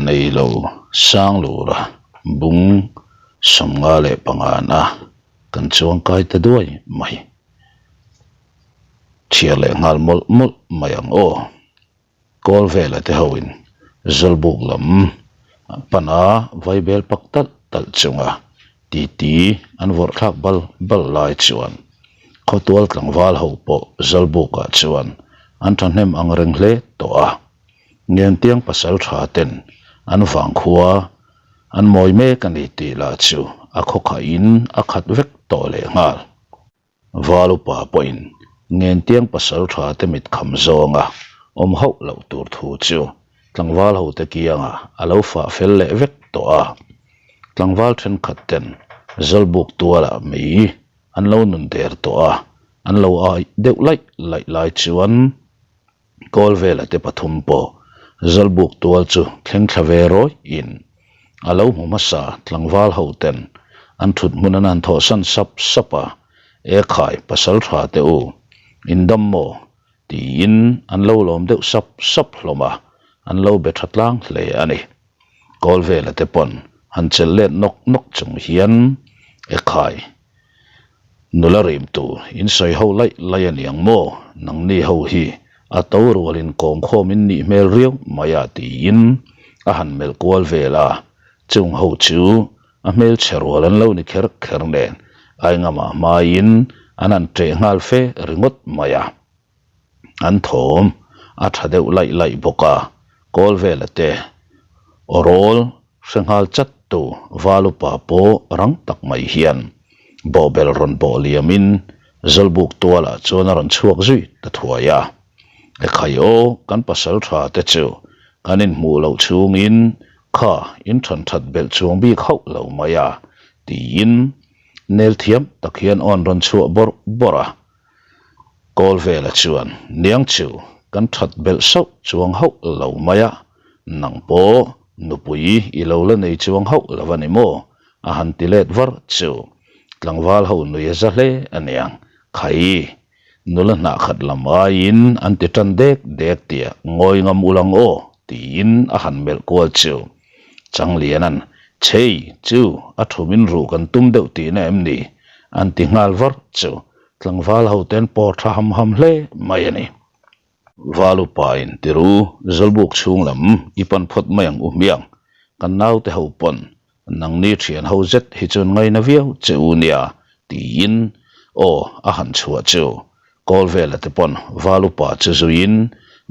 nei lo Sanglura bung 55 na kan chuangkai ta duai mai. Chhiar leh nghal mawlh mawlh mai ang aw. Kawl vela te hoin Zawlbuk lam pana vaibel pak talh talh chunga titi an vawrh thlak bal bal lai chuan khawtual tlangval ho pawh Zawlbukah chuan an thahnem ang reng hle tawh a. Ngentiang pasal tha ten an vangkhua an mawi mek a ni tih lah chu a khawkhahin a khat vek tawh lehnghal. Val upa pawhin Ngentiang pasal tha te mit kham zawnga awm hauh loh tur thu chu tlangval hote kiangah a lo fah fel leh vek tawh a. Tlangval thenkhat ten Zawlbuk tualah mei an lo nun der tawh a, an lo ai deuh laih laih lai chuan Kawl vela te pathum pawh Zawlbuk tual chu thleng thla ve rawiin a lo hmu hmasa tlangval ho ten an thut hmun an han thawhsan sap sap a, E khai pasal tha teh u, in dam maw? tiin an lo lawm deuh sap sap hlawm a, an lo be tha tlang hle a ni. Kawl vela te pawn han chelh let nawk nawk chung hian, E khai, Nula rim tur in sawi ho laih laih a niang maw? Nangni ho hi a to rualin kawm khawm in nih hmel riau mai a tiin a han melh kual vel a, chung ho chu a hmelchhe rual an lo ni kher kher nen Aingamah hmaiin an han ṭeh nghal fe ringawt mai a. An thawm a tha deuh laih laih bawk a, kawl vela te aw rawl hre nghal chat tu val upa pawh rang tak mai hian bawhbel rawn bawh liamin Zawlbuk tualah chuan a rawn chhuak zui ta thuai a. Ekhai aw kan pasal tha te chu kan inhmuh loh chhungin kha in than that belh chuang bik hauh lo mai a tiin nel thiam tak hian awn rawn chhuah bawrh bawrh a. Kawl vela chuan niang chu kan that belh sauh chuang hauh lo mai a, nang pawh nupui i lo la nei chuang hauh lo a ni maw? a han ti let var chu. Tlangval ho nui a za hle a niang. Khai, nula hnah khat lam aiin an ti tan dek dek tia ngawi ngam ulang aw tiin a han melh kual chu. Changliana'n, Chei, chu a thumin ruh kan tum deuh tihna em ni? an ti nghal var chu. Tlangval ho ten pawr tha ham ham hle mai a ni. Val upain tiru Zawlbuk chhung lam i pan phawt mai ang u hmiang, kan naute ho pawn nangni thian ho zet hi chuan ngaina viau che u nia tiin aw a han chhuah chu kawl vela te pawn Val upa chu zuiin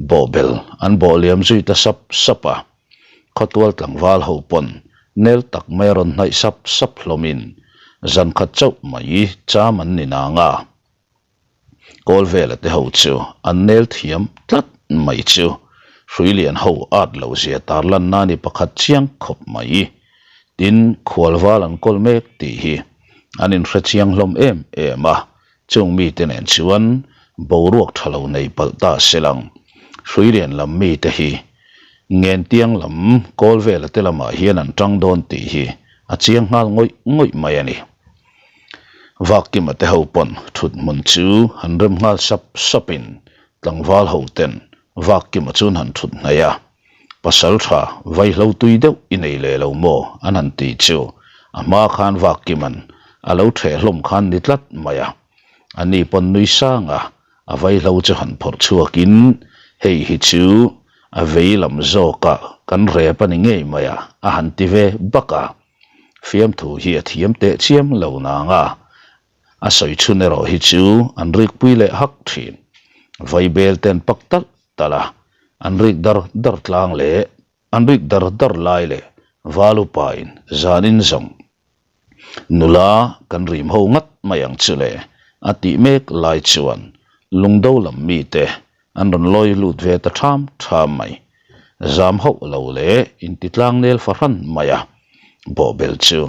bawhbel an bawh liam zui ta sap sap a. Khawtual tlangval ho pawn nel tak mai a rawn hnaih sap sap hlawmin zan khat chauh mai cham an ni nang a. Kawl vela te ho chu an nel thiam tlat mai chu hrui lian ho at lo zia tarlanna ni pakhat chiang khawp mai. Tin, khualval an kawl mek tih hi an inhre chiang hlawm em em a, Chung mite nen chuan boruak tha lo nei palh ta se lang. Hruilian lam mite hi Ngentiang lam kawl vela te lamah hian an tang dawn tih hi a chiang nghal ngawih ngawih mai a ni. Vakkima te ho pawn thut hmun chu han rem nghal sap sapin tlangval ho ten Vakkima chuan han thut hnaih a. Pasal tha vaihlo tui deuh i nei leh lo maw? an han ti chu a hma khan Vakkima'n a lo ṭheh hlawm khan ni tlat mai a. A ni pawn nui sang a, a vaihlo chu han phawrh chhuakin hei hi chu a vei lam zawkah kan rep a ni ngei mai a, a han ti ve bak a. Fiamthu hi a thiam teh chiam lo nang a, a sawi chhun erawh hi chu an rikpui leh hak thin. Vaibel ten pak talh talh a, an rik dar dar tlang leh an rik dar dar lai leh val upain zanin zawng nula kan rim ho ngat mai ang chu le a tih mek lai chuan lungdo lam mite an rawn lawi lut ve ta tham tham mai. Zam hauh lo leh intitlang nel fahran mai a, bawhbel chu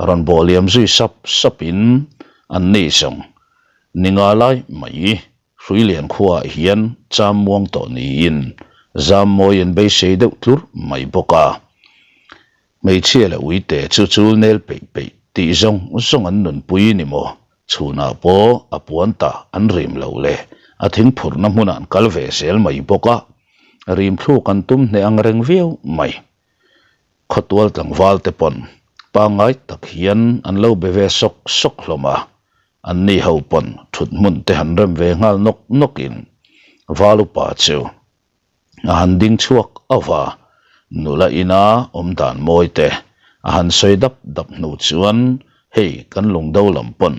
rawn bawh liam zui sap sapin an ni zawng ni nga lai mai. Hruilian khuaah hian cham muang tawh niin zam mawi an beisei deuh tlur mai bawk a. Hmeichhia leh uite chu chul nel peih peih tih zawng zawng an nunpui ni maw? Chhunah pawh a puan tah an rim loh leh a thingphurhna hmunah an kal ve zel mai bawk a, rim thluk an tum hneh ang reng viau mai. Khawtual tlangval te pawn pangngai tak hian an lo be ve sawk sawk hlawm a, anni ho pawn thut hmun te han rem ve nghal nawk nawk in Val upa chu a han ding chhuak auh a, nula ina awm dan mawi te a han sawi dap dap hnu chuan hei kan lungdo lam pawn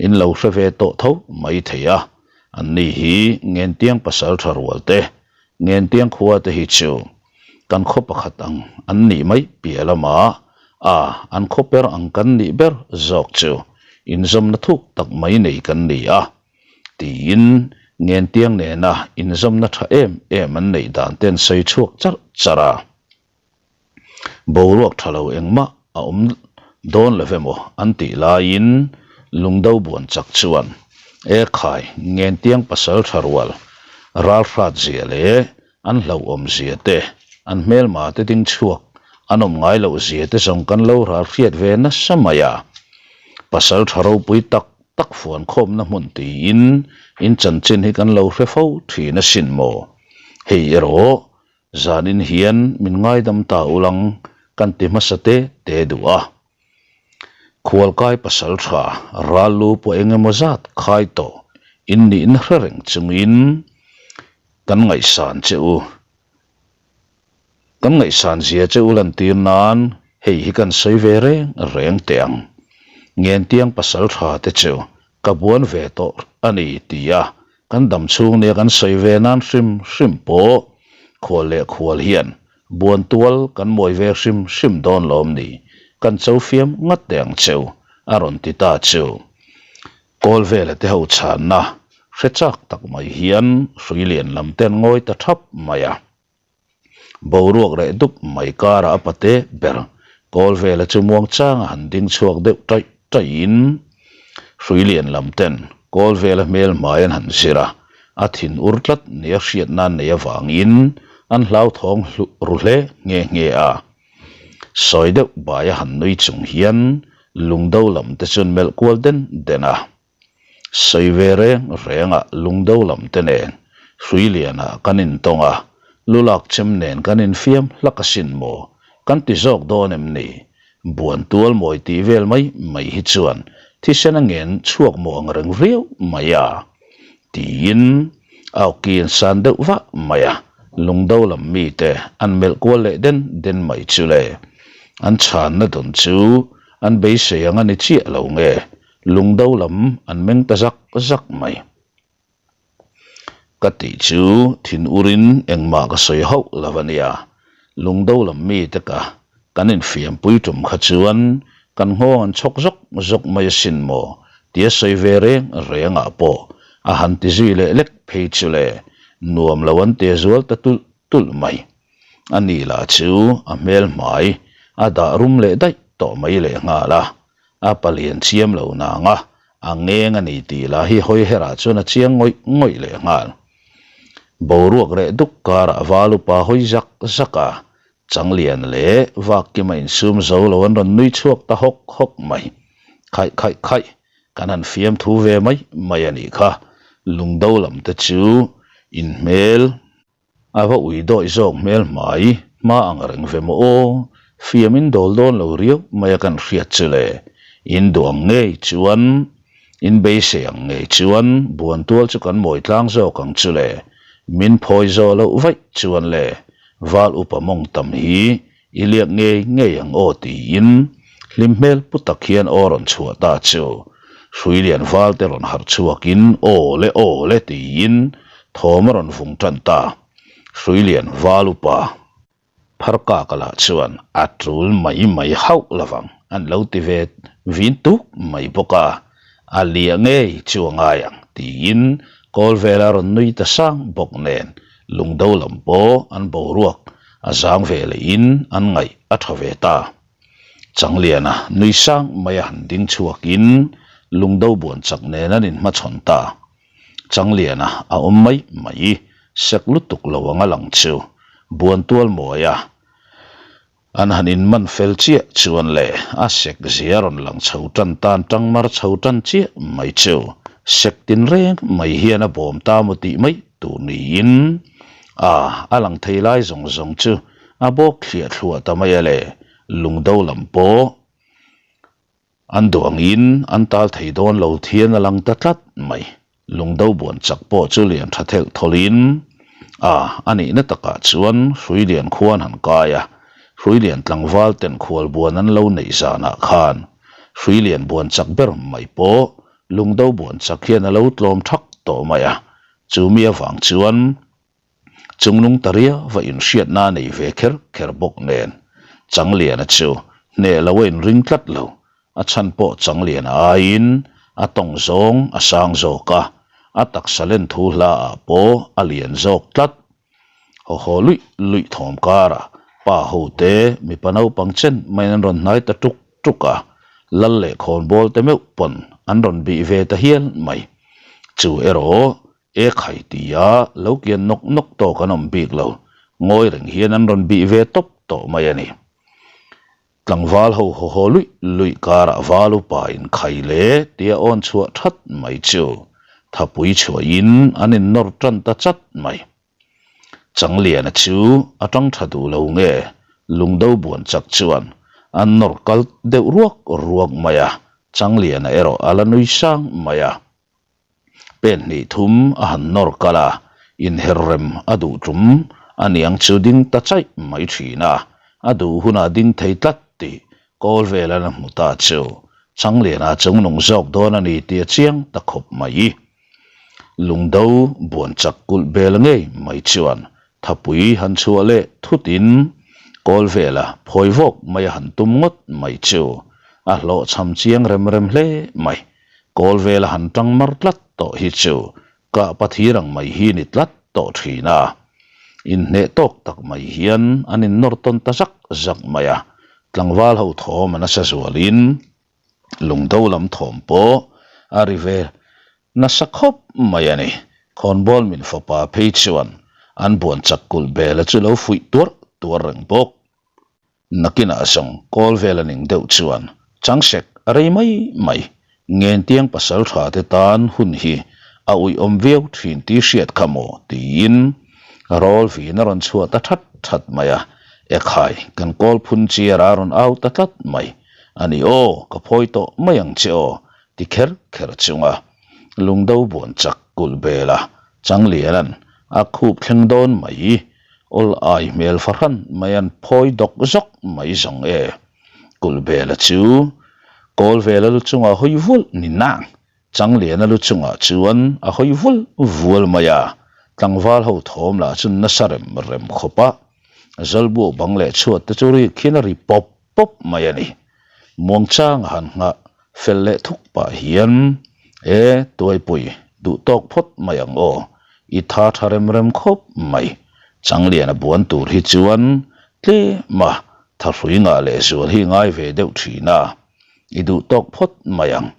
in lo hre ve tawh tho mai thei a, anni hi Ngentiang pasal tha rual te Ngentiang khua te hi chu kan khaw pakhat ang an nih mai piah lamah a an khaw per ang kan nih ber zawk chu inzawmna thuk tak mai nei kan ni a tiin Ngentiang nena inzawmna tha em em an neih dan te an sawi chhuak charh charh a. Boruak tha lo engmah a awm dawn lo emaw an tih laiin Lungdo buan chak chuan E khai, Ngentiang pasal tha rual ralhrat zia leh an hlauhawm zia te, an hmelma te ding chhuak an awm ngai loh zia te zawng kan lo ral hriat ve nasa mai a. Pasal tha ropui tak tak fuan khawmna hmun tiin in chanchin hi kan lo hre fo thin asin maw? Hei erawh Zanin hian min ngaidam ta ulang kan ti hmasa te te duh a. Khualkai pasal tha ral lu pawh eng emaw zat khai tawh in nihna hre reng chungin kan ngaihsan che u. Kan ngaihsan zia che u lantir nan hei hi kan sawi ve reng reng teh ang. Ngentiang pasal tha te chu ka buan ve tawh a ni ti a Kan dam chhung nia kan sawi ve nan hrim hrim pawh khual leh khual hian buan tual kan mawi ve hrim hrim dawn lawm ni, kan cho fiam ngat teh ang cheu, a rawn ti ta chu. Kawl vela te ho chhanna hre chak tak mai hian hrui lian lam te an ngawi ta thap mai a. Boruak reh dup mai karah a pate ber kawl vela chu muang changa han ding chhuak deuh taih taihin hrui lian lam ten kawl vela hmel hmai an han zir a, a thin ur tlat nia hriat nan nei avangin an hlauthawng hluh ru hle nghe nghe a. Sawi deuh baia han nui chung hian lungdo lam te chuan melh kual den den a. Sawi ve reng rengah lungdo lam te nen hrui lianah kan intawng a, lulak chem nen kan infiam hlak asin maw? Kan ti zawk dawn em ni? Buan tual mawi tih vel mai mai hi chuan thisen a ngen chhuak maw ang reng riau mai a? Tiin a awki an san deuh vah mai a, lungdo lam mite an melh kual leh den den mai chu le. An chhanna dawn chu an beisei ang a ni chiah lo nge? Lungdo lam an meng ta zak zak mai. Ka tih chu thin urin engmah ka sawi hauh lo a nia. Lungdo lam mite ka kan infiampui tum kha chuan kan nghawng an chhawk zawk zawk mai asin maw tia sawi ve reng rengah pawh a han ti zui leh lek phei chu le nuam lo an ti zual ta tulh tulh mai. A ni lah chu a hmel hmai a dah rum leh daih tawh mai lehnghal a. A palian chiam lo nang a, a ngeng a ni tih lah hi hawi herah chuan a chiang ngawih ngawih leh nghal. Boruak reh duk karah val upa hawi zak zak a, Changlian leh Vakkima insum zo lo an rawn nui chhuak ta hawk hawk mai. Khaih khaih khaih, kan han fiamthu ve mai mai a nih kha, lungdo lam te chu inhmel. A va ui dawih zawk hmel hmai hma ang reng ve maw aw, fiam in dawl dawn lo riau mai a kan hriat chu le, in duh ang ngei chuan, in beisei ang ngei chuan buan tual chu kan mawi tlang zawk ang chu le, min phawi zawh loh vaih chuan le, val upa mawng tam hi I liak ngei ngei ang aw tiin hlim hmel pu tak hian aw rawn chhuah ta chu hrui lian val te rawn harh chhuakin aw le aw le tiin thawm a rawn vung tan ta. Hrui lian val upa phar kak lah chuan a tul mai mai hauh lovang an lo ti ve vin tuk mai bawk a. A liah ngei chu a ngai ang tiin kawl vela rawn nui ta sang bawk nen lungdo lam pawh an boruak a zang ve lehin an ngaih a tha ve ta. Changliana nui sang mai a han ding chhuakin lungdo buan chak nen an inhmachhawn ta. Changliana a awm mai mai sek lutuk lo ang a lang chu buan tual mawi a. An han inman fel chiah chuan le a sek zia rawn lang chho tan tan tang mar chho tan chiah mai chu sek tin reng mai hian a bawm ta maw tih mai tur niin a a lang thei lai zawng zawng chu a bawk thliah thluah ta mai a le, lungdo lam pawh an duh angin an tal thei dawn lo thian a lang ta tlat mai. Lungdo buan chak pawh chu lian tha thelh thawlhin a, a nihna takah chuan Hruilian khuan han kai a, Hruilian tlangval ten khual buan an lo neih zanah khan Hruilian buan chak ber mai pawh Lungdo buan chak hian a lo tlawm thak tawh mai a, chumi avang chuan Chunglung ta riau a inhriatna a nei ve kher kher bawk nen, Changliana chu hneh lo a inring tlat lo. A chhan pawh Changliana aiin a tawng zawng a sang zawk a, a taksa len thu hla ah pawh a lian zawk tlat. Haw haw luih luih thawm karah pa ho te mipa naupang chen maiin an rawn hnai ta tuk tuk a, lal leh khawnbawl te meuh pawn an rawn bih ve ta hial mai. Chu erawh E khai tia lo kian nawk nawk tawk an awm bik lo, ngawi reng hian an rawn bih ve tawp tawh mai a ni. Tlangval ho haw haw luih luih karah val upa in khai le tia awn chhuah that mai chu thapui chhuahin an innawr tan ta chat mai. Changliana chu a tang tha duh lo nge Lungdo buan chak chuan an nawr kal deuh ruak ruak mai a, Changliana erawh a la nui sang mai a. Pen hnih thum a han nawr kal a, inher rem a duh tum a niang chu ding ta chaih mai thin a, a duh hunah ding thei tlat tih kawl velan a hmu ta chu Changliana chungnung zawk dawn a ni tih a chiang ta khawp mai. Lungdo buan chak kulh bel ngei mai chuan thapui han chhuah leh thutin kawl vela phawi vawk mai a han tum ngawt mai chu a hlawhchham chiang rem rem hle mai. Kawl vela han tang mar tlat tawh hi chu kah pathir ang mai hi ni tlat tawh thin a. Inhneh tawk tak mai hian an innawr tawn ta zak zak mai a, tlangval ho thawm a nasa zualin lungdo lam thawm pawh a ri ve nasa khawp mai a ni. Khawnbawl min fapa phei chuan an buan chak kulh bela chu lo fuih tuarh tuarh reng bawk. Nakinah zawng kawl vel a ning deuh chuan Changsek a rei mai mai. Ngentiang pasal tha te tan hun hi a uiawm viau thin tih hriat kha maw tiin rawl vin a rawn chhuah ta that that mai a, Ekhai kan kawl phun chiar a rawn au ta tlat mai. A ni aw, ka phawi tawh mai ang che aw ti kher kher chunga lungdo buan chak kulh bel a Changliana'n a khup thleng dawn mai. Awl ai hmel fahran mai an phawi dawk zawk mai zawng e. Kulhbela chu Kawlvela lu chungah hawi vul ni nang, Changliana lu chungah chuan a hawi vul vual mai a, tlangval ho thawm lah chu nasa rem rem khawp a, Zawlbuak bang leh chhuat te chu rik hian a ri pawp pawp mai a ni. Muangchang a han nghah fel leh thuk pah hian, E, Tuaipui, duh tawk phawt mai ang aw, i tha tha rem rem khawp mai. Changliana buan tur hi chuan tlem a, thahrui ngah leh zual hi ngai ve deuh thin a, i duh tawk phawt mai ang,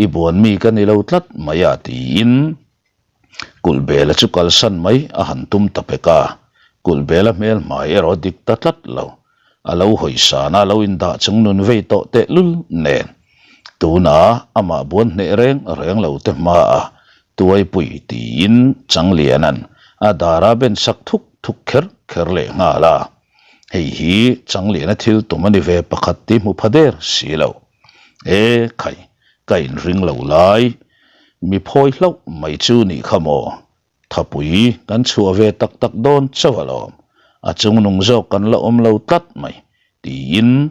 i buan mi ka ni lo tlat mai a tiin Kulhbela chu kalsan mai a han tum ta pek a, Kulhbela hmel hmai erawh dik ta tlat lo. A lo hawi san a, lo indah chung nun vei tawh tehlul nen. Tunah amah buan hneh reng reng lo te hmaah Tuaipui tiin Changliana'n a dara ben sak thuk thuk kher kher leh nghal a. Hei hi Changliana thil tum a ni ve pakhat tih hmu pha der si lo. E khai, ka inring lo lai. Mi phawi hlauh mai chu nih kha maw? Thapui kan chhuah ve tak tak dawn chauh alawm, a chungnung zawk kan la awm lo tlat mai, tiin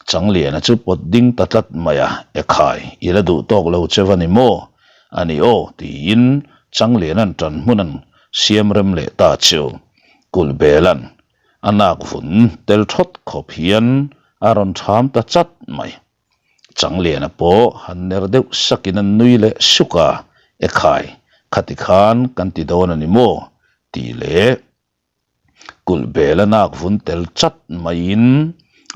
Changliana chu pawt ding ta tlat mai a, Ekhai, i la duh tawk lo che va ni maw? A ni aw, tiin Changliana'n ṭan hmun an siam rem leh ta chu. Kulhbela'n a nak vun tel ṭhawt khawp hian a rawn ṭham ta chat mai. Changliana pawh han ner deuh sakin an nui leh suk a, Ekhai, khati khan kan ti dawn a ni maw? tih leh kulh bel a nak vun tel chat maiin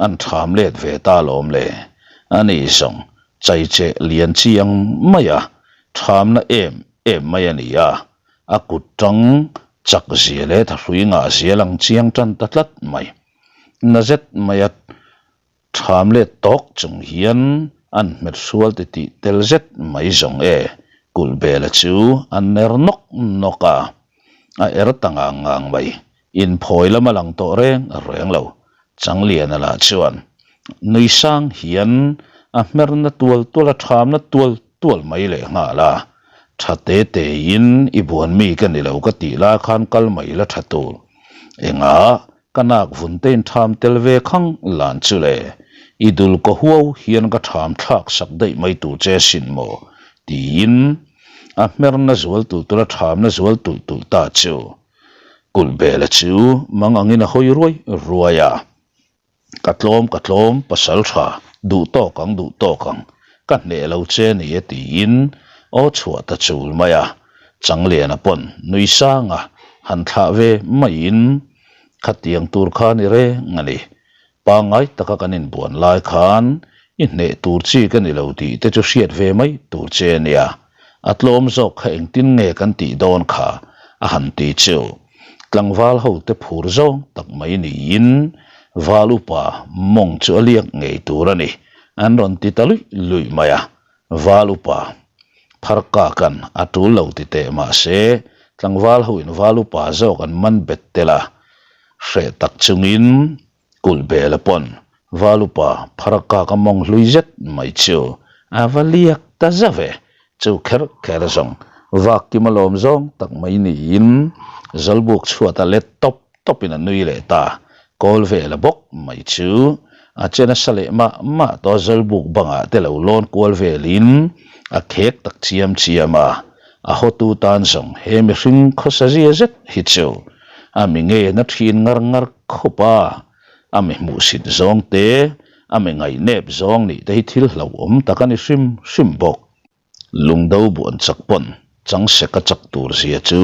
an ṭham let ve ta alawm le. Ani zawng chaicheh lian chi ang maia ṭhamna em em mai a ni a, a kut ṭang chak zia leh thahrui ngah zia lang chiang ṭan ta tlat mai. Na zet maia Tham let tawk chung hian an hmet hrual ti tih tel zet mai zawng e, Kulhbela chu a ner nawk nawk a, a er ta ngang ngang mai. Inphawi lam a lang tawh reng reng lo. Changliana lah chuan nui sang hian a hmerna tual tual a thamna tual tual mai leh nghal a, tha te tein i buan mi ka ni lo ka tih lai khan kal mai la tha tur. Engah ka nak vun te in tham tel ve khang lan chu le, i dul kaw huau hian ka tham thlak sak daih mai tur che sin maw? tiin a hmerna zual tulh tulh a thamna zual tulh tulh ta chu. Kulh bela chu mang angin a hawi ruai ruai a. Ka tlawm ka tlawm pasal tha duh tawk ang duh tawk ang ka hneh lo che ni e tiin aw chhuah ta chul mai a. Changliana pawn nui sanga han thlah ve maiin khatiang tur kha ni reng a ni. Pangngai taka kan inbuan lai khan i hneh tur chi ka ni lo tih te chu hriat ve mai tur che a nia. A tlawm zawk kha engtin nge kan tih dawn kha a han ti chu. Tlangval ho te phur zawng tak mai niin Val upa mawng chu a liak ngei tur a ni an rawn ti ta luih luih mai a. Val upa phar kakan a tul lo ti teh mahse tlangval ho in val upa zawk an man bet tel a hreh tak chungin Kulh bela pawn val upa phar kak a mawng hlui zet mai chu a va liak ta zauh e. Chu kher kher zawng vak kim a lawm zawng tak mai niin Zawlbuk chhuat a let tawp tawpin a nui leh ta. Kawl vela bawk mai chu a che nasa leh mah mah tawh Zawlbuk bangah te lo lawn kual velin a khek tak chiam chiam a. A hotu tan zawng he mihring khawsa zia zet hi chu a mi ngen a thin ngar ngar khawp a, a mi hmuhsit zawng te, a mi ngaihnep zawng nih te hi thil hlauhawm tak a ni hrim hrim bawk. Lungdo buan chak pawn chang sek a chak tur zia chu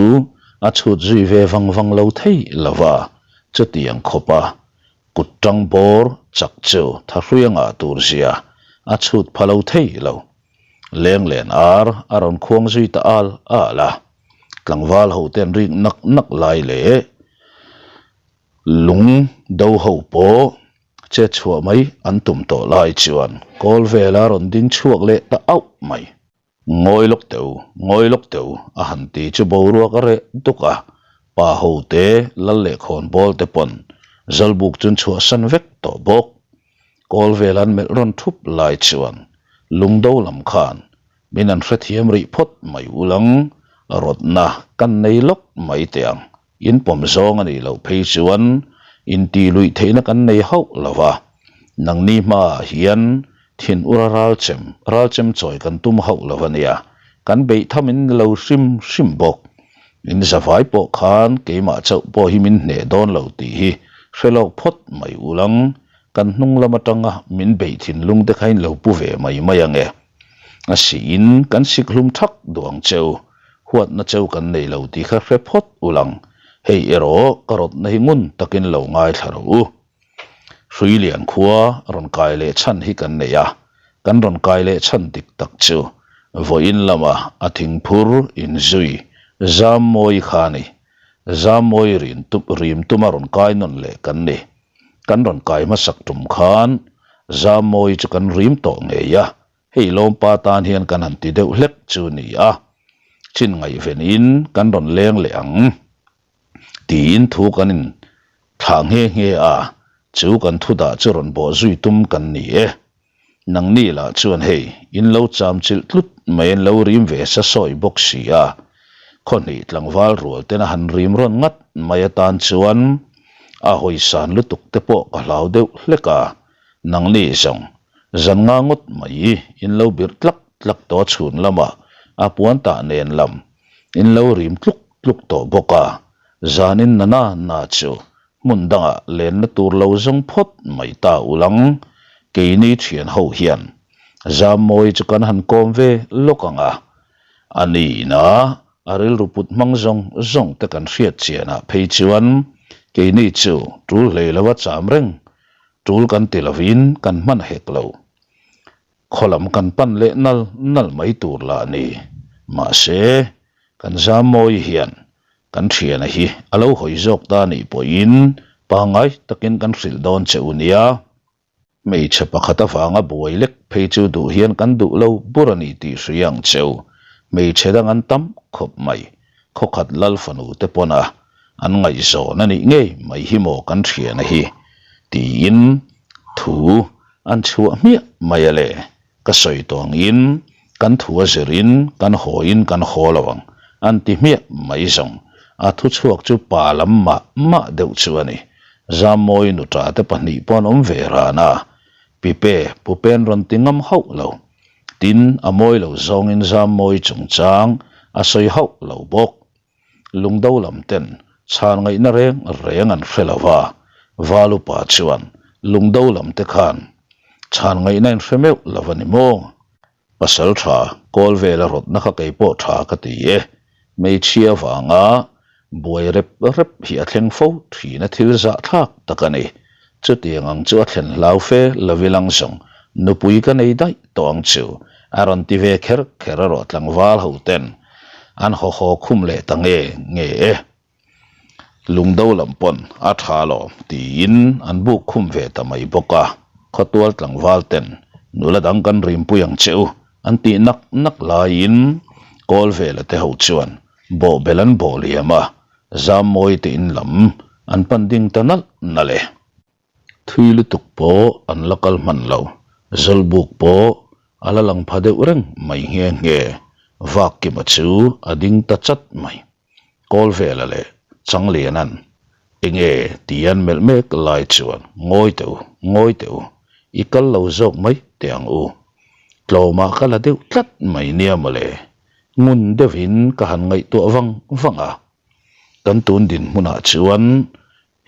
a chhut zui ve vang vang lo thei lo va, chutiang khawp a kut tang bawr chak chu thahrui a ngah tur zia a chhut pha lo thei lo. Lenglen ar a rawn khuang zui ta al al a, tlangval ho te an rik nak nak lai leh lung do ho pawh che chhuah mai an tum tawh lai chuan kawl vela rawn ding chhuak leh ta auh mai. Ngawi lawk teu, ngawi lawk teu a han ti chu boruak a reh duk a, pa ho te lal leh khawnbawl te pawn Zawlbuk chu an chhuahsan vek tawh bawk. Kawl vel an melh rawn thup lai chuan lungdo lam khan min an hrethiam rih phawt mai ulang rawtna kan nei lawk mai teh ang. In pawm zawng a nih loh phei chuan intih luih theihna kan nei hauh lo va, nangni hmaah hian thin ura ralchem ralchem chawi kan tum hauh lo a nia, kan beih tham in ni lo hrim hrim bawk. In zavai pawh khan keimah chauh pawh hi min hneh dawn lo tih hi hre lawk phawt mai ulang Kan hnung lam atanga min beih thinlung te kha in lo pu ve mai mai ange. A siin kan sik hlum thak duh ang cheu, huatna cheu kan nei lo tih kha hre phawt ul ang. Hei erawh ka rawtna hi ngun takin lo ngaithla rawh u. Hruilian khua rawn kai leh chhan hi kan nei a, kan rawn kai leh chhan dik tak chu vawiin lama a thingphur inzui zam mawi kha a ni. Zam mawi rin rim tuma rawn kai nawn leh kan ni. Kan rawn kai hmasak tum khan Zammawi chu kan rim tawh ngei a, hei lawmpa tan hian kan han ti deuh hlek chu ni a, chin ngaihvenin kan rawn leng leh ang tiin thu kan in thlah nghe nghe a, chu kan thu dah chu rawn bawh zui tum kan ni e. Nangni lah chuan hei in lo cham chilh tlut mai an lo rim ve sa sawi bawk si a, khawhnih tlangval rual ten a han rim rawn ngat mai atan chuan a hawisan lutuk te pawh ka hlau deuh hlek a, nangni zawng zan nga ngawt mai in lo birh tlak tlak tawh chhun lamah a puan tah nen lam in lo rim tluk tluk tawh bawk a, zanin na na na chu Hmun dangah lenna tur lo zawng phawt mai ta ulang, keini thian ho hian Zammawi chu kan han kawm ve lawk ang a, a nihna a rilru put hmang zawng zawng te kan hriat chianah phei chuan keini chu tul hlei lova cham reng tul kan ti lovin kan hman hek lo. Khaw lam kan pan leh nal nal mai tur lah a ni. Mahse, kan Zammawi hian Kan thiana hi a lo hawi zawk ta nih pawhin pangngai takin kan hrilh dawn che u nia. Hmeichhe pakhat avanga buai lek phei chu duh hian kan duh lo bur a ni tih hria ang cheu. Hmeichhe dang an tam khawp mai. Khawkhat lal fanu te pawn a an ngaihzawn a nih ngei mai hi maw kan thiana hi. tiin thu an chhuah hmiah mai a le. Ka sawi tawh angin kan thu a zirin kan haw in kan haw lo ang an ti hmiah mai zawng. A thu chhuak chu pa lam mah mah deuh chu a ni. Zammawi nuṭa te pahnih pawh an awm ve ran a, Pipe Pupen rawn ti ngam hauh lo. Tin, a mawi lo zawngin Zammawi chungchang a sawi hauh lo bawk. Lungdo lam ten chhan ngaihna reng reng an hre lo va, Valupa chuan Lungdo lam te khan chhan ngaihna in hre meuh lo a ni maw? Pasal tha kawl vela rawtna kha kei pawh tha ka ti e, hmeichhia vanga buai rep rep hi a thleng fo thin a thil zahthlak tak a ni. Chutiang ang chu a thlen hlau fe lo ilang zawng nupui ka nei daih tawh ang chu a rawn ti ve kher kher a rawh tlangval ho ten an haw haw khum leh ta nge nge e. Lungdo lam pawn a tha lawm tiin an buk khum ve ta mai bawk a, khawtual tlangval ten nula dang kan rimpui ang che u an tih nak nak laiin Kawlvela te ho chuan bawhbel an bawh liam a, Zammawi te in lam an pan ding ta nalh nalh e. Thui lutuk pawh an la kal hman lo, Zawlbuk pawh a la lang pha deuh reng mai nghe nghe, Vakkima chu a ding ta chat mai. Kawlvela leh Changliana'n enge ti an melh mek lai chuan ngawi teh u, ngawi teh u, i kal lo zawk mai teh ang u. Tlawmah ka la deuh tlat mai nia mawle, ngun deuhin ka han ngaihtuah vang vang a. Kan tun dinhmunah chuan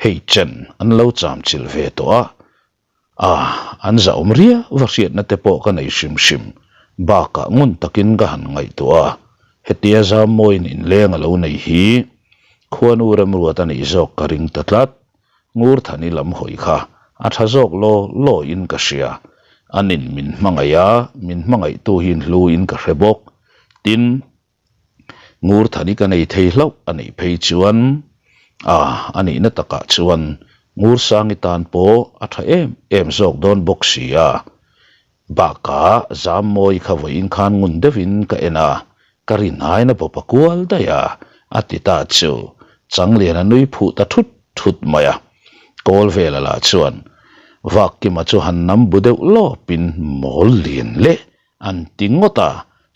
hei chen an lo cham chilh ve tawh a, A, an zahawm riau va hriatna te pawh ka nei hrim hrim. Bakah ngun takin ka han ngaihtuah a, hetia Zammawiin inleng a lo nei hi khuanu remruat a nih zawk ka ring ta tlat. Ngurthani lam hawi kha a tha zawk law law in ka hria. Anin min hmangaih a, min hmangaihtu hi hlu in ka hre bawk. Tin, Ngurthani ka nei thei hlauh a nih phei chuan a a nihna takah chuan Ngursangi tan pawh a tha em em zawk dawn bawk si a. Bakah Zammawi kha vawiin khan ngun deuhin ka en a, ka rinhain a bawp a kual daih a, a ti ta chu Changliana nui phuh ta thut thut mai a. Kawlvela lah chuan Vakkima chu han nam bu deuh lawpin mawl lian leh An ti ngawt a,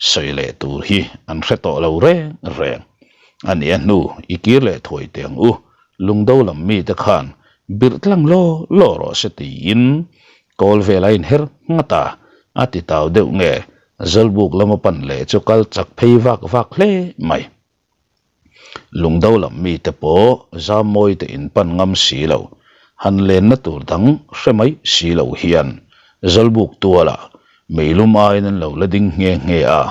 sawi leh tur hi an hre tawh lo reng reng. A nia hnu i kir leh thuai teh ang u, lungdo lam mite khan birh tlang law law rawh se tiin kawl vel a inher nghat a, a ti tau deuh nge Zawlbuk lama pan leh chu kal chak phei vak vak hle mai. Lungdo lam mite pawh Zammawi te in pan ngam si lo, han lenna tur dang hre mai si lo hian Zawlbuk tualah meilum aiin an lo la ding nghe nghe a.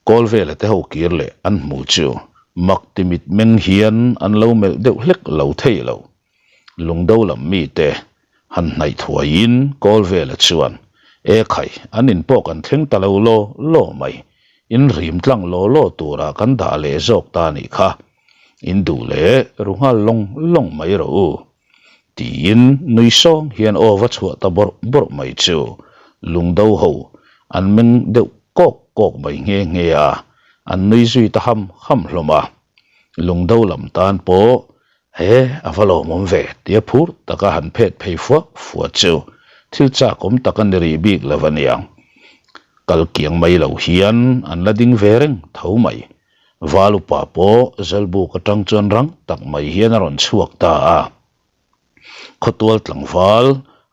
Kawlvela te ho kir leh an hmu chu mak ti mit meng hian an lo melh deuh hlek lo thei lo. Lungdo lam mite han hnaih thuaiin Kawlvela chuan, E khai, an in pawh kan thleng ta lo law law mai. In rim tlang law law turah kan dah leh zawk ta nih kha. In duh leh ru nghal lawng lawng mai rawh u. Tiin nui sawng hian aw va chhuah ta bawrh bawrh mai chu Lungdo ho an meng deuh kawk kawk mai nghe nghe a, an nui zui ta ham ham hlawm a. Lungdo lam tan pawh He, a va lawmawm ve, tia phur taka han phet phei fuak fuat chu thil chakawm tak a ni rih bik lo a niang. Kal kiang mai lo hian an la ding ve reng tho mai. Val upa pawh Zawlbuk atang chuan rang tak mai hian a rawn chhuak ta a. Khawtual tlangval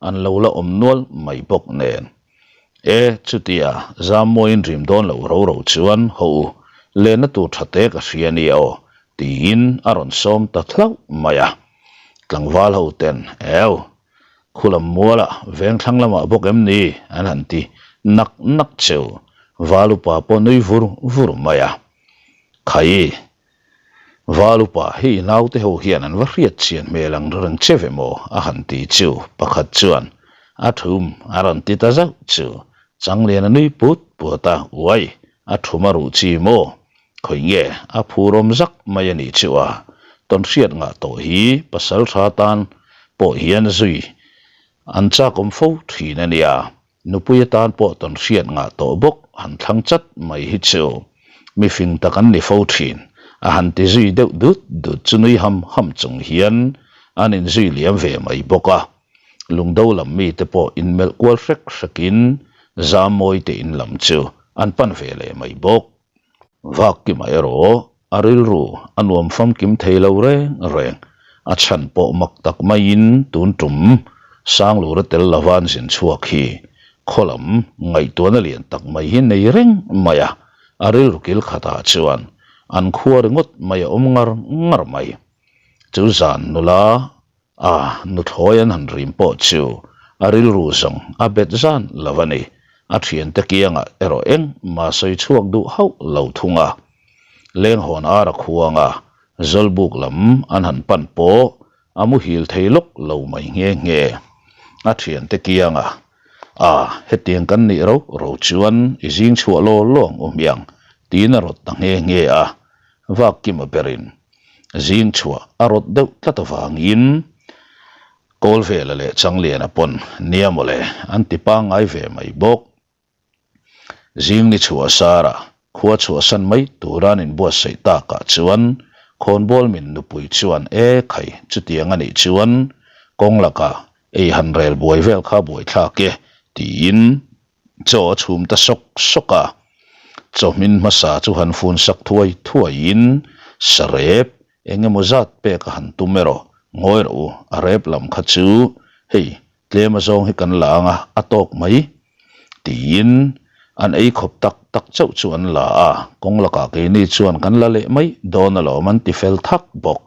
an lo la awm nual mai bawk nen. E, chutia Zammawiin rim dawn loh ro ro chuan haw u, lenna tur tha te ka hria nia aw, tiin a rawn sawm ta hlauh mai a. Tlangval ho ten, Ew, khulam mualah vengthlang lamah bawk em ni? an han ti nak nak cheu. Val upa pawh nui vur vur mai a. Khai, Val upa hi i naute ho hian an va hriat chian hmel ang reng che ve maw? a han ti chu pakhat chuan a thum a rawn ti ta zauh chu Changlian a nui put put a, Uai, a thum a ruh chi maw? Khawi nge a phur awm zak mai a nih chu a, tawn hriat ngah tawh hi pasal tha tan pawh hian zui an chak awm fo thin a nia. Nupui atan pawh tawn hriat ngah tawh bawk han thlang chat mai hi chu mi fing tak an ni fo thin a han ti zui deuh dut dut chu nui ham ham chung hian An inzui liam ve mai bawk a. Lungdo lam mite pawh inmelh kual hrek hrekin Zammawi te in lam chu an pan ve leh mai bawk. Vakkima erawh a rilru a nuam famkim thei lo reng reng. A chhan pawh mak tak maiin tun tum Sanglura tel lova an zin chhuak hi khaw lam ngaihtuahna lian tak mai hi nei reng mai a, a rilru kil khatah chuan an khua ringawt mai a awm ngar ngar mai. Chu zan nula A nuthlawi an han rim pawh chu a rilru zawng a bet zan lo a ni. A thiante kiangah erawh engmah sawi chhuak duh hauh lo thung a. Lenghawn ar a khuang a, Zawlbuk lam an han pan pawh a muhil thei lawk lo mai nghe nghe. A thiante kiangah, A, hetiang kan nih ro ro chuan i zing chhuah law law ang u hmiang, tiin a rawt ta nghe nghe a. Vakkima berin Zing chhuah a rawt deuh tlat avangin Kawlvela leh Changliana pawn nia mawle an ti pangngai ve mai bawk. Zing ni chhuah sara khua chhuahsan mai tura an inbuatsaih takah chuan khawnbawl min nupui chuan e khai chutiang a nih chuan kawng lakah ei han rel buai vel kha buaithlak e tiin Chaw a chhum ta sawk sawk a, chaw hmin hmasa chu han fun sak thuai thuaiin sarep eng emaw zat pek a han tum erawh ngawi rawh u, a rep lam kha chu hei tlem a zawng hi kan la ang a, a tawk mai tiin an ei khawp tak tak chauh chu an la a, kawng lakah keini chuan kan la leh mai dawn alawm an ti fel thak bawk.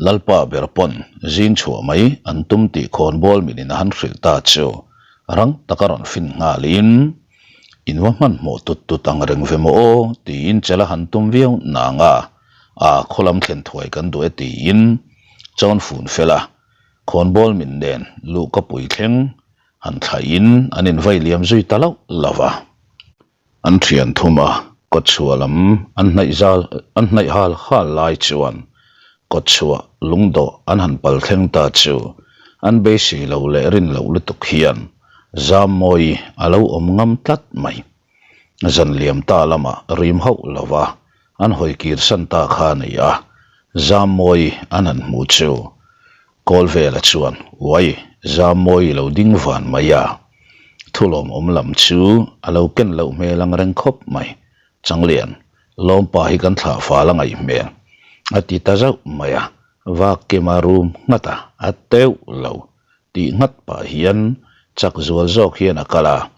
Lalpa ber pawn zing chhuah mai an tum tih khawnbawl minin a han hrilh ta chu rang taka rawn fin nghalin, In va hmanhmawh tut tut ang reng ve maw aw tiin chel a han tum viau nang a, a khaw lam thlen thuai kan duh e tiin chawn fun fel a, khawnbawl min nen luhka pui thleng han thlaihin an invai liam zui ta lauh lauh va. An thian thum a, kawtchhuah lam an hnaih zal an hnaih hal hal lai chuan kawtchhuah lungdawh an han pal thleng ta chu an beisei lo leh rin loh lutuk hian Zammawi a lo awm ngam tlat mai. Zan liam ta lamah rim hauh lova an hawi kir san ta kha a ni a, Zammawi an han hmu chu Kawlvela chuan, Uai, Zammawi i lo ding van mai a. Thulawmawm lam chu a lo ken loh hmel ang reng khawp mai. Changlian, Lawmpa hi kan thlah fal a ngaih hmel, a ti ta zauh mai a. Vakkima rum nghat a, a teuh lo tih nghat pah hian chak zual zawk hian a kal a.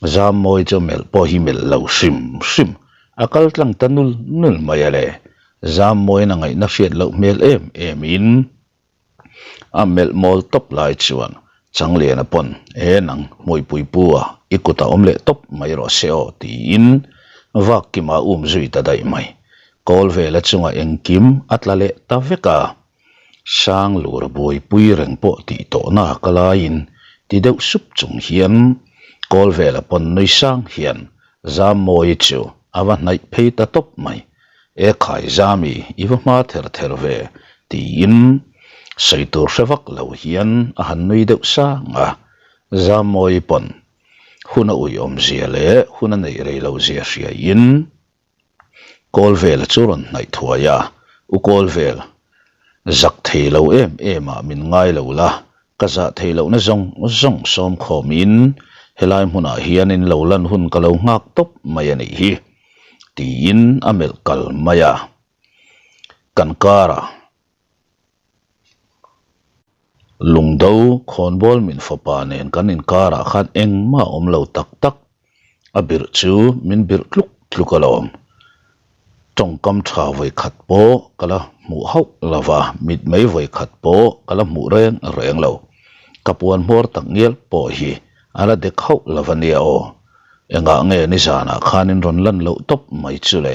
Zammawi chu melh pawh hi melh lo hrim hrim, a kal tlang ta nul nul mai a le. Zammawiin a ngaihna hriat loh hmel em emin a melh mawl tawp lai chuan Changliana pawn e nang hmuipui pu a i kut a awm leh tawp mai rawh se aw tiin Vakkima a um zui ta daih mai. Kawlvela chunga engkim a tla leh ta vek a. Sanglura buaipui reng pawh tih tawhna ka laiin ti deuh sup chung hian Kawlvela pawn nui sang hian Zammawi chu a va hnaih phei ta tawp mai. E khai Zami, i va hma ther ther ve, tiin sawi tur hre vak lo hian a han nui deuh sang a. Zammawi pawn hun a uiawmzia leh hun a neih rei lohzia hriaiin Kawlvela chu rawn hnaih thuai a, U Kawlvel, zak thei lo em em ah min ngai lo la, ka zah thei lohna zawng zawng sawm khawmin helai hmunah hian in lo lan hun ka lo nghak tawp mai a nih hi, tiin a melh kal mai a. Kan karah. Lungdo khawnbawl min fapa nen kan inkarah khan engmah a awm lo tak tak. A birh chu min birh tluk tluk alawm. Tawngkam tha vawikhat pawh ka la hmuh hauh lo va, mitmei vawikhat pawh ka la hmuh reng reng lo. Ka puan hmawr tak ngial pawh hi a la dek hauh lo va nia aw. Engah nge nizanah khan in rawn lan loh tawp mai chu le?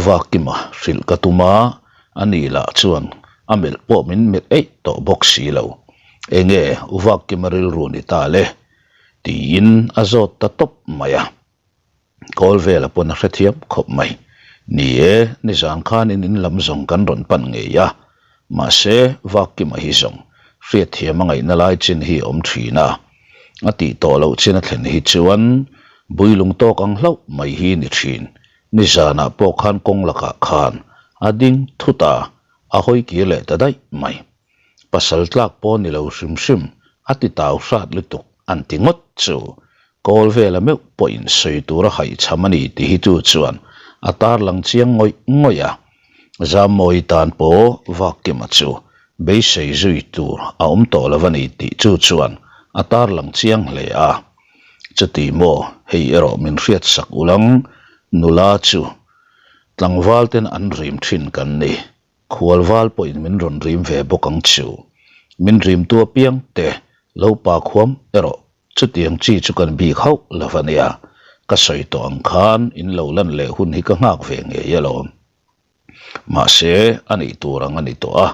Vakima hrilh ka tum a, a ni lah chuan a melh pawh min melh eih tawh bawk si lo. Enge u Vakima rilru ni ta le? tiin a zawt ta tawp mai a. Kawlvela pawn a hrethiam khawp mai. Ni e, nizan khanin in lam zawng kan rawn pan ngei a, mahse Vakima hi zawng hriatthiam a ngaihna lai chin hi a awm thin a. A tih tawh loh chin a thlen hi chuan builung tawk ang hlauh mai hi ni thin. Nizanah pawh khan kawng lakah khan a ding thut a, a hawi kir leh ta daih mai. Pasal tlak pawh ni lo hrim hrim a ti tau hrat lutuk an ti ngawt chu. Kawl vela meuh pawhin sawi tur a haihchham a ni tih hi chu chuan a tarlang chiang ngawih ngawih a. Zammawi tan pawh Vakkima chu beisei zui tur a awm tawh lo a ni tih chu chuan a tarlang chiang hle a. Chuti maw hei erawh min hriatsak ulang nula chu tlangval ten an rim thin kan ni. Khualval pawhin min rawn rim ve bawk ang chu. Min rimtu apiang te lo pa khuam erawh chutiang chi chu kan bik hauh lo a nia. Ka sawi tawh ang khan in lo lan leh hun hi ka nghak ve ngei alawm. Mahse, a nih tur ang a ni tawh a,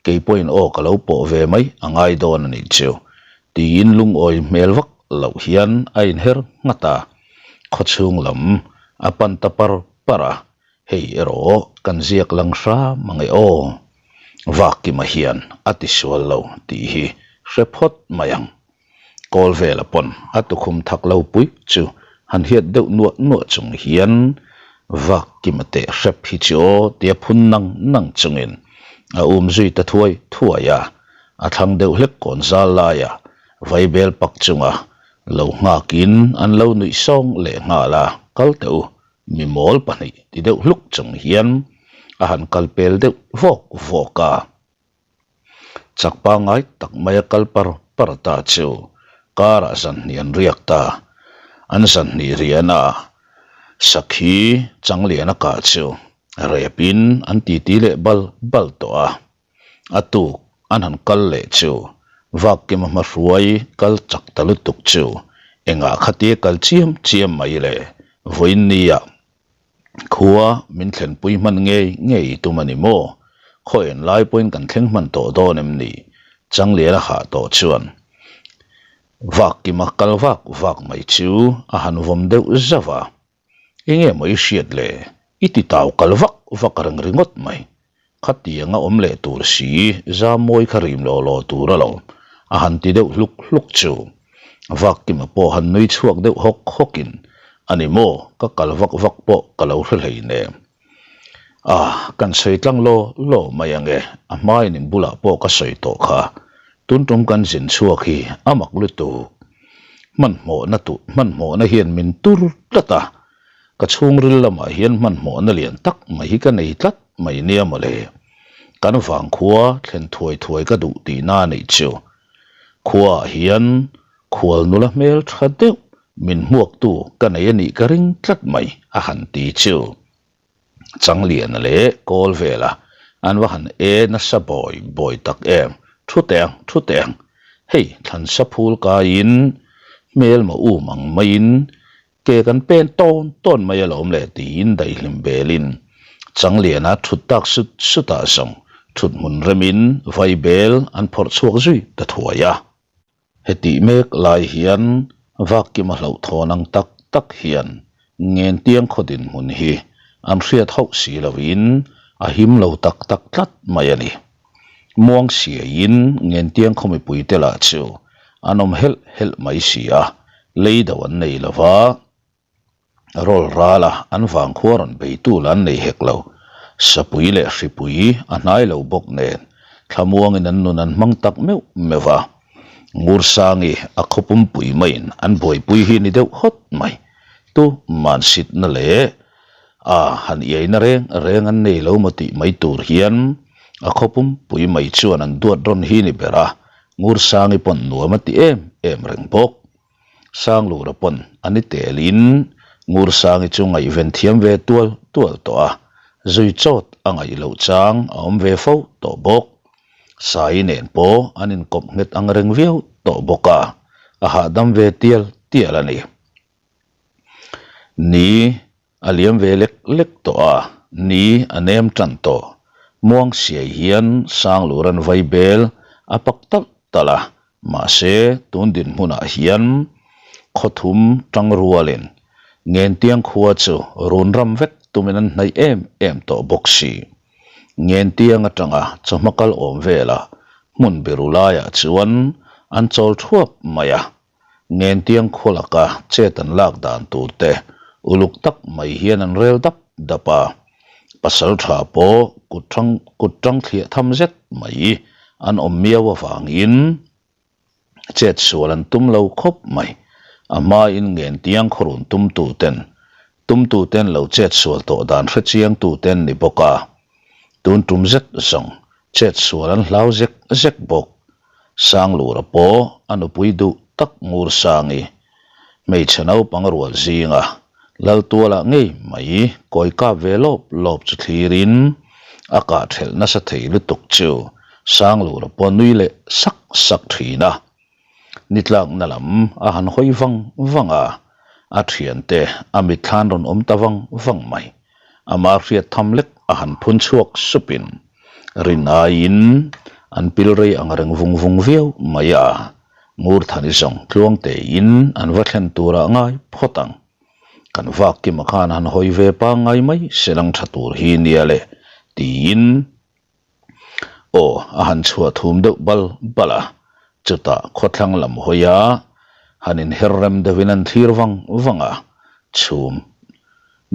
kei pawhin aw ka lo pawh ve mai a ngai dawn a nih chu. Tiin lungawi hmel vak loh hian a inher nghat a, khawchhung lam a pan ta par par a. Hei erawh kan ziak lang hram ang e aw. Vakkima hian a ti sual lo tih hi hre phawt mai ang. Kawl vela pawn a tukhum thak lo pui chu han hiat deuh nuah nuah chung hian Vakkima teh hrep hi chu aw tia phun nang nang chungin a um zui ta thuai thuai a, a thlang deuh hlek kawn zal laia vaibel pak chunga lo nghakin an lo nuih sawng leh nghal a, kal teh u Mi mawl pahnih ti deuh hluk chung hian a han kal pel deuh vawk vawk a. Chak pangngai tak maia kal par par ta chu karah zanhnih an riak ta. An zanhnih riahna sakhi changliana kah chu repin an titi leh bal bal tawh a. A tuk an han kal leh chu Vakkima hmahruai kal chak ta lutuk chu engah khatia kal chiam chiam mai le vawiin nia khua min thlenpui hman ngei ngei tum a ni maw? Khaw en lai pawhin kan thleng hman tawh dawn em ni? Changlian a hah tawh chuan Vakkima kal vak vak mai chu a han vawm deuh zauh a. Enge maw i hriat le? I ti tau kal vak vak reng ringawt mai. Khatianga awm leh tur si Zammawi kha rim law law tur a lo a han ti deuh hluk hluk chu. Vakkima pawh han nui chhuak deuh hawk hawkin, A ni maw, ka kal vak vak pawh ka lo hre hleinem. A, kan sawi tlang law law mai ange, a hmain in bulah pawh ka sawi tawh kha. Tun tum kan zin chhuak hi a mak lutuk. Hmanhmawhna tu hmanhmawhna hian min tur tlat a, ka chhungril lamah hian hmanhmawhna lian tak mai hi ka nei tlat mai nia mawle. Kan vangkhua thlen thuai thuai ka duh tihna a neih chu. Khuaah hian khual nula hmel tha deuh min hmuaktu ka nei a nih ka ring tlat mai a han ti chu. Changliana leh kawl vela an va han e nasa bawi bawi tak em, thu teh ang, thu teh ang, hei thlansa phul kaiin hmelma um ang maiin ke kan pen tawn tawn mai alawm le tiin daihlim belin Changliana thut tak sut sutah zawng thut hmun remin vaibel an phawrh chhuak zui ta thuai a. Hetih mek lai hian Vakkima hlauhthawn ang tak tak hian Ngentiang khaw dinhmun hi an hriat hauh si loin a him lo tak tak tlat mai a ni. Muang siaiin Ngentiang khaw mipuite lah chu an awm helh helh mai si a, lei do an nei lo va. Rawl ral a, an vangkhua rawn beitu lah an nei hek lo. Sapui leh hripui a hnai lo bawk nen thlamuangin an nun an hmang tak meuh meuh a. Ngursangi a khaw pumpui maiin an buaipui hi ni deuh hawt mai. Tu mansitna leh a han iaina reng reng an nei lo maw tih mai tur hian a khaw pumpui mai chuan an duat rawn hi ni ber a, Ngursangi pawn nuam a ti em em reng bawk. Sanglura pawn a ni telin Ngursangi chu ngaihven thiam ve tual tual tawh a, zui chawt a ngaih loh chang a awm ve fo tawh bawk. Sai nen pawh an inkawp nghet ang reng viau tawh bawk a, a hahdam ve tial tial a ni. Ni A liam ve lek lek tawh a, ni a nem tan tawh. Muang siai hian Sangluran vai bel a pak talh talh a, mahse tun dinhmunah hian khawthum tang rualin Ngentiang khua chu run ram vek tumin an hnaih em em tawh bawk si. Ngentiang atanga chawhma kal awm velah hmun biru laiah chuan an chawl thuap mai a. Ngentiang khaw laka chet an lak dan tur te uluk tak mai hian an rel dap dap a, pasal tha pawh kut tang kut tang thliah tham zet mai. an awm miau avangin chet sual an tum lo khawp mai. A hmain ngen tiang khawrun tumtuten tumtuten lo chet sual tawh dan hre chiangtuten ni bawk a, tun tum zet zawng chet sual an hlau zek zek bawk. Sanglura pawh a nupui duh tak ngur sangi hmeichhe naupang rual zinga Laltualah ngei mai kawi kap ve lawp lawp chu thlirin a kah thelh nasa thei lutuk chu Sanglura pawh nui leh sak sak thin a. Ni tlakna lam a han hawi vang vang a, a thiante a mitthlan rawn awm ta vang vang mai. Amah hriat tham lek a han phun chhuak supin rin aiin an pil rei ang reng vung vung viau mai a. Ngurthani zawng tluang tein an va thlen turah ngai phawt ang. Kan vak kima khan han hawi ve pangngai mai se lang tha tur hi nia le tiin aw a han chhuah thum deuh bal bal a, chutah khawthlang lam hawi a han inher rem deuhin an thlir vang vang a, chhum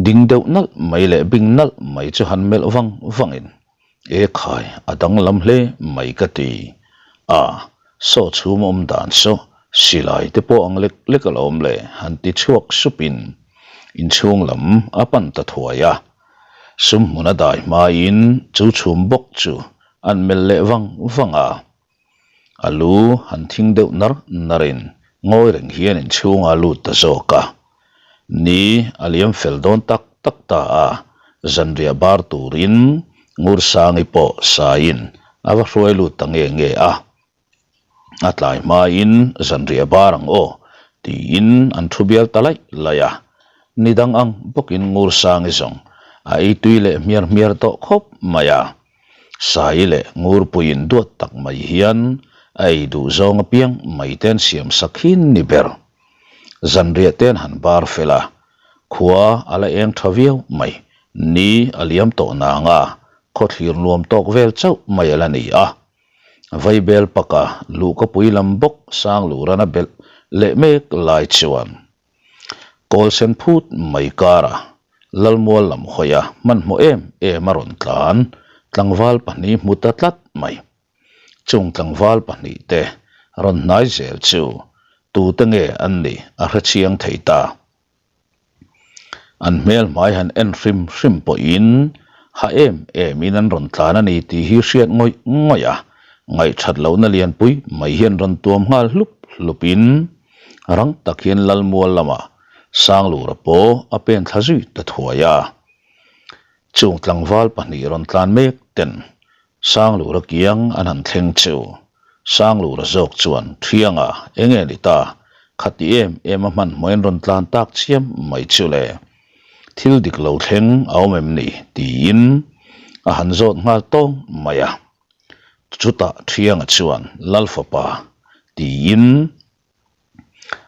ding deuh nalh mai leh bing nalh mai chu han melh vang vangin. E khai, a danglam hle mai ka ti. A, saw chhum awm dan saw silai te pawh ang lek lek a lo awm le, han ti chhuak supin inchhung lam a pan ta thuai a. Sum hmun a dai hmain chu chhum bawk chu an melh leh vang vang a. A lu han thing deuh nar narin ngawi reng hian inchhungah a lut ta zawk a. Ni a liam fel dawn tak tak ta a, zanriah bar turin Ngursangi pawh saiin a va hruai lut ta nge nge a. A tlai hmain zanriah bar ang aw tiin an thu bial ta laih laih a. Ni dang ang bawkin Ngursangi zawng a ei tui leh hmiar hmiar tawh khawp mai a. Sai leh Ngurpuiin duat tak mai hian a ei duh zawng apiang mai te an siam sak hin ni ber. Zanriah te an han bar fel a, khua a la eng tha viau mai, ni a liam tawh nang a, khawthlir nuam tawk vel chauh mai a la ni a. Vaibel paka luhkapui lam bawk Sangluran a belh leh mek lai chuan Kawl sen phut mai kara Lalmual lam hawia hmanhmawh em em a rawn tlan tlangval pahnih hmu ta tlat mai. Chung tlangval pahnih te rawn hnai zel chu tute nge an nih a hrechiang thei ta. An hmel hmai han en hrim hrim pawhin ha em emin an rawn tlan a ni tih hi hriat ngawih ngawih a, ngaihthat lohna lianpui mai hian rawn tuam nghal hlup hlupin rang tak hian Lalmual lamah Sanglura pawh a pen thla zui ta thuai a. Chung tlangval pahnih rawn tlan mek ten Sanglura kiang an han thleng chu Sanglura zawk chuan Thianga eng nge ni ta? Khati em em a hmanhmawh in rawn tlan tak chiam mai chu le. Thil dik lo thleng a awm em ni? tiin a han zawt nghal tawng mai a. Chutah Thianga chuan Lalfapa tiin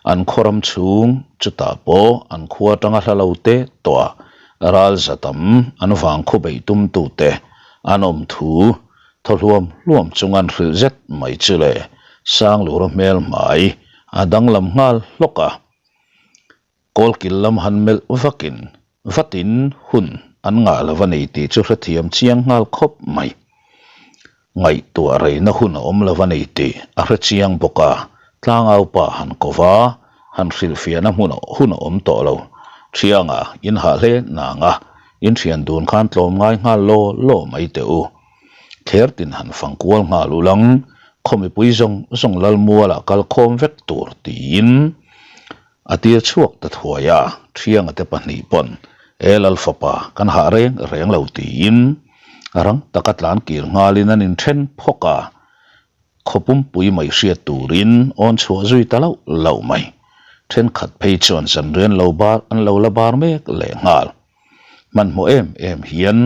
An khaw ram chhung chutah pawh an khua atanga hla lo te tawh a, ral za tam an vang khaw beih tum tute an awm thu thaw hluam hluam chung an hrilh zet mai chu le Sanglura hmel hmai a danglam nghal hlawk a. Kawlkil lam han melh vakin vatin hun an ngah lo a ni tih chu hrethiam chiang nghal khawp mai. Ngaihtuah reina hun a awm lo a ni tih a hre chiang bawk a, tlangau pa han ko va, han hrilhfiahna hmun hun a awm tawh lo. Thianga in hah hle nang a, in thian dun khan tlawm ngai nghal law law mai teh u. Thler tin han fang kual nghal u lang, khaw mipui zawng zawng Lalmualah kal khawm vek tur tiin A tir chhuak ta thuai a, Thianga te pahnih pawn E Lal fapa, kan hah reng reng lo tiin rang taka tlan kir nghalin an inthen phawk a, khaw pumpui mai hriat turin awn chhuah zui ta loh loh mai. Thenkhat phei chuan zanrian lo bar an lo la bar mek leh nghal. Hmanhmawh em em hian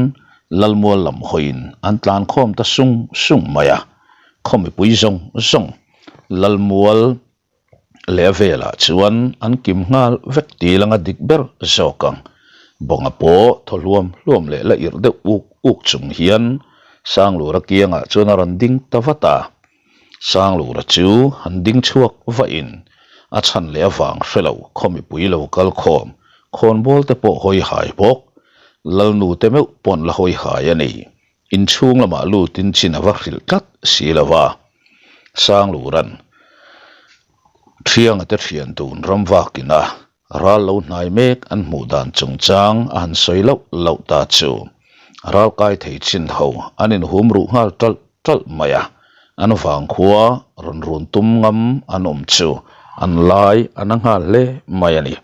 Lalmual lam hawiin an tlan khawm ta sung sung mai a, khaw mipui zawng zawng Lalmual Leh a velah chuan an kim nghal vek ti langa dik ber zawk ang. Bawnga pawh thaw hluam hluam leh la irh deuh uk uk chung hian Sanglura kiangah chuan a rawn ding ta vat a. Sanglura chu han ding chhuak vahin a chhan leh avang hre lo khaw mipui lo kal khawm khawnbawl te pawh hawi hai bawk. Lalnu te meuh pawn la hawi hai a ni. Inchhung lamah lutin chin a va hrilh tlat si lo va. Sangluran Thianga te thian dun ram vakin a ral lo hnai mek an hmuh dan chungchang a han sawi loh loh ta chu ral kai thei chin ho an inhum ruh nghal ṭalh ṭalh mai a, an vangkhua rawn run tum ngam an awm chu an lai a na nghal hle mai a ni.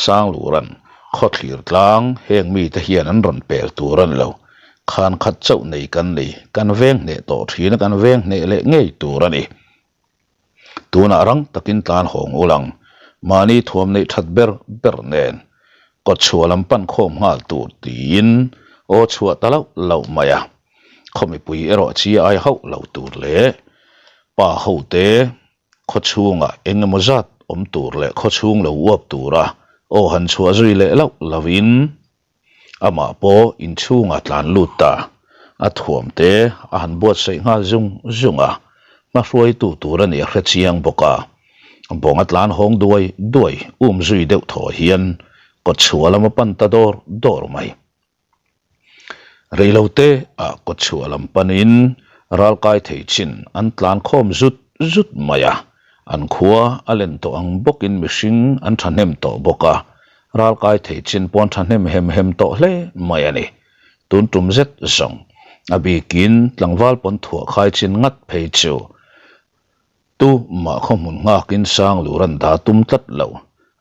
Sangluran khawthlir tlang heng mite hian an rawn pel tur a ni lo. Khan khat chauh nei kan ni, kan veng hneh tawh thin a, kan veng hneh leh ngei tur a ni. Tunah rang takin tlan hawng ul ang, mahni thuam neih that ber ber nen kawtchhuah lam pan khawm nghal tur tiin aw chhuah ta lauh lauh mai a. Khaw mipui erawh chi ai hauh lo tur leh pa hote Khawchhungah eng emaw zat awm tur leh khawchhung lo uap tura aw han chhuah zui leh loh lovin amah pawh inchhungah tlan lut ta. A thuam te a han buatsaih nghal zung zung a, hmahruaitu tur a nih a hre chiang bawk a. Bawnga tlan hawng duai duai um zui deuh thaw hian kawtchhuah lam a pan ta dawr dawr mai. Reilote ah kawtchhuah lam panin ralkai thei chin an tlan khawm zut zut mai a, an khua a len tawh ang bawkin mihring an thahnem tawh bawk a, ralkai thei chin pawh an thahnem hem hem tawh hle mai a ni. Tun tum zet zawng a bikin tlangval pawn thuah khai chin ngat phei chu Tu mah khaw hmun nghakin Sanglur an dah tum tlat lo,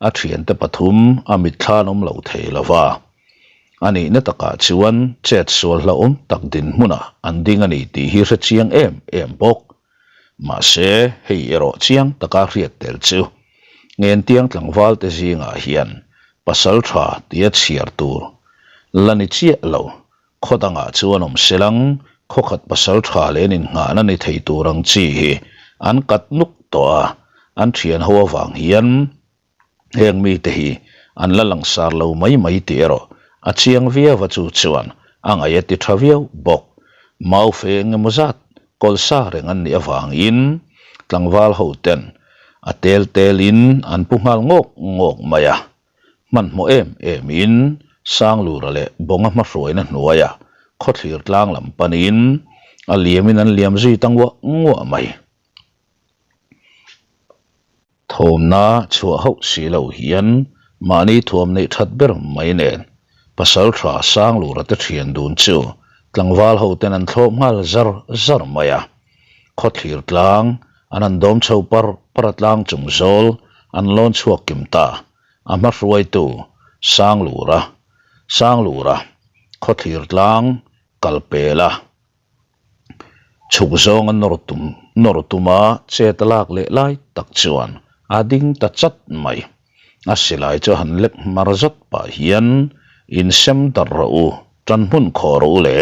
a thiante pathum a mitthla an awm lo thei lo va. A nihna takah chuan chet sual hlauhawm tak dinhmunah an ding a ni tih hi hre chiang em em bawk. Mahse, hei erawh chiang taka hriat tel chu Ngentiang tlangvalte zingah hian pasal tha tia chhiar tur la ni chiah lo Khaw dangah chuan awm selang khaw khat pasal tha leh an innghahna ni thei tur ang chi hi an kat nuk tawh a, an thian ho avang hian heng mite hi an la langsar lo mai mai tih erawh a chiang viau a chu chuan a ngaih a ti tha viau bawk. Mau fe eng emaw zat kawlsa reng an nih avangin tlangval ho ten a tel telin an pu nghal ngawk ngawk mai a. Hmanhmawh em emin Sanglura leh Bawnga hmahruaina hnuaiah khawthlir tlang lam panin a liamin an liam zui ta nguah nguah mai. Thawmna chhuah hauh si lo hian mahni thuam neih that ber mai nen Pasaltha Sanglura te thian dun chu tlangval hoten an thlawp nghal zar zar mai a. Khawthlir tlang an han dawm chho par par a tlang chung zawl an lawn chhuak kim ta. A hma hruaitu Sanglura, Sanglura, Khawthlir tlang kal pel a, chhuk zawng a nawr tum nawr tum a chet a lak leh lai tak chuan a ding ta chat mai. A silai chu a han lek hmar zat pah hian insem darh rawh u, tan hmun khawh rawh u le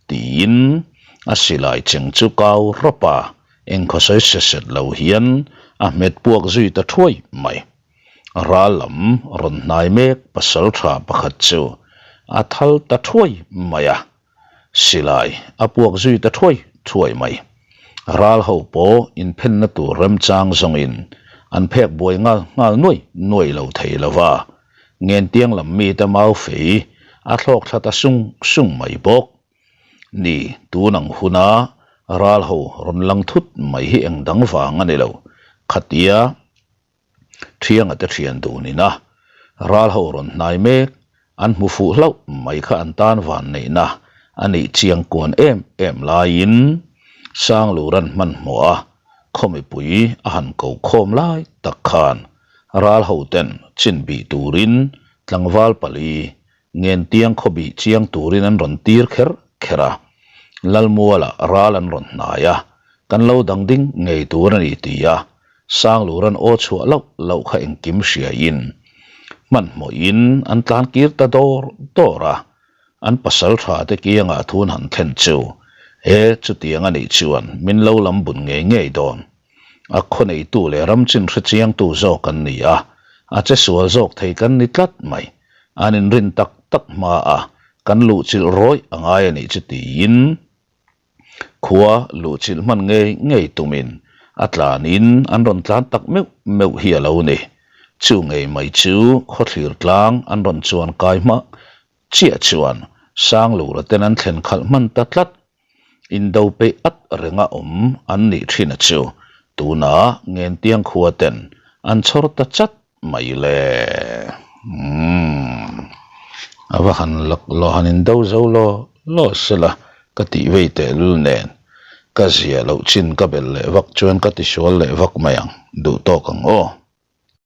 tiin a silai cheng chu kau rawp a, engkhawsawi se set lo hian a hmet puak zui ta thuai mai. Ral lam rawn hnai mek pasal tha pakhat chu a thal ta thuai mai a, Silai a puak zui ta thuai thuai mai. Ral ho pawh inphenna tur remchang zawngin an phek buai nghal nghal nuai nuai lo thei lo va, Ngentiang lam mite mau fei a thlawk thla ta sung sung mai bawk. Ni, tun ang huna ral ho rawn lang thut mai hi eng dang vang a ni lo, khatia Thianga te thian dun ina ral ho rawn hnai mek an hmu fuh hlauh mai kha an tan van neihna a nih chiang kuan em em laiin Sangluran hmanhmawh a khaw mipui a han ko khawm lai tak khan ral ho ten chin bih turin tlangval pali Ngentiang khaw bih chiang turin an rawn tir kher kher a, Lalmualah ral an rawn hnai a, kan lo dang ding ngei tur a ni ti a, Sangluran aw chhuah loh loh kha engkim hriain hmanhmawhin an tlan kir ta dawr dawr a, an pasal tha te kiangah thun han thlen chu he chutiang a nih chuan min lo lam bun ngei ngei dawn. A khaw neitu leh ram chin hre chiangtu zawk an ni a, a che sual zawk thei kan ni tlat mai. An inrin tak tak hma a, kan luhchilh rawih a ngai a nih chu tiin khua luhchilh hman ngei ngei tumin a tlanin an rawn tlan tak meuh meuh hi a lo ni. Chu ngei mai chu khawthlir tlang an rawn chuan kai hma chiah chuan Sanglura ten an thlen khalh hman ta tlat. Indo peih at renga awm an nih thin a chu tunah Ngentiang khua ten an chhawr ta chat mai le. Umm. A va han lak lawh han indo zo law law sela ka tih vei tehlul nen ka zia loh chin ka belh leh vak chuan ka tisual leh vak mai ang duh tawk ang aw.